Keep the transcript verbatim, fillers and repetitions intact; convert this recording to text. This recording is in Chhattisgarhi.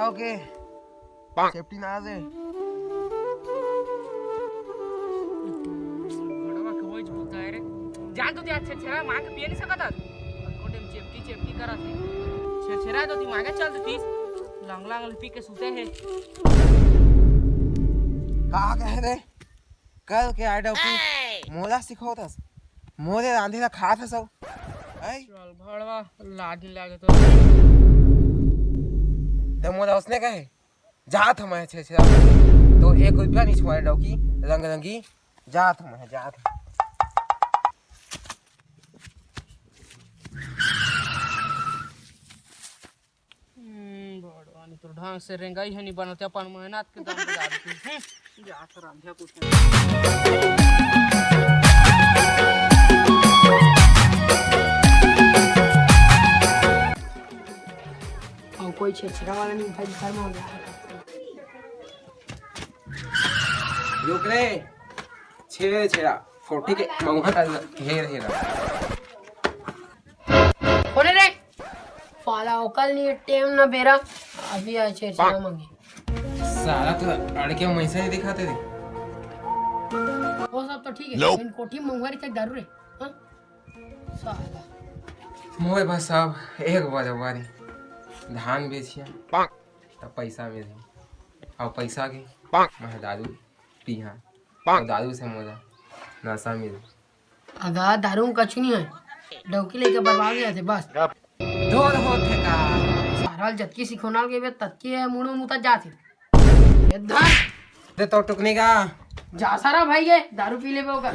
ओके। सेफ्टी ना दे। बड़वा के वही झूठा है रे। जान तो दिया, छेरछेरा मांग के पिए नहीं सकत हस। कोटे में चेपटी चेपटी करत है। छेरछेरा तो ती मांगे चल दी पीस। लंग लंग पी के सुते है। का कहे रे? कल के आए डौकी मोला सिखोतस, मोरे रांधे ला खात हस। ऐ चल भड़वा, लाज नहीं लागे तो। ते मोला उसने कहे, जात हंव मैं छेरछेरा, तो एक रुपया नहीं छुआए डौकी, रंग रंगी, जात हंव मैं, जात हंव। हम्म, भगवान, तो ढंग से रेंगाई है नहीं बनते, अपन मेहनत के दम बजा देती। हम्म, जात रांधिया कुछ नहीं। और कोई छेरछेरा वाला नहीं भाई, घर में हो गया। रुक रे, छेरछेरा, कोठी के मउहा का हेर हेरा। कोने रे? साला ओकर नहीं टेम ना बेरा, अभी आए छेरछेरा मांगे। साला तो अड़के वैसे नहीं दिखाते रे। वो सब तो ठीक है, लेकिन कोठी मउहा रहिथे दारू रे। हाँ? साला। मोए बस अब एक बजवारी धान बेचिया, तब पैसा मिलही। और पैसा के मैं दारू पीहा, और दारू से मोला नशा मिलही। अगा दारू में कछु नहीं है, डौकी लेके बर्बाद हो जाते बस। दूर होथे का? सारा जतकी सिखोना के बे ततकी है, मुड़ो मुता जाते। ये धर। दे तो टुकनी का। जा सारा भाई ये दारू पी ले ओकर।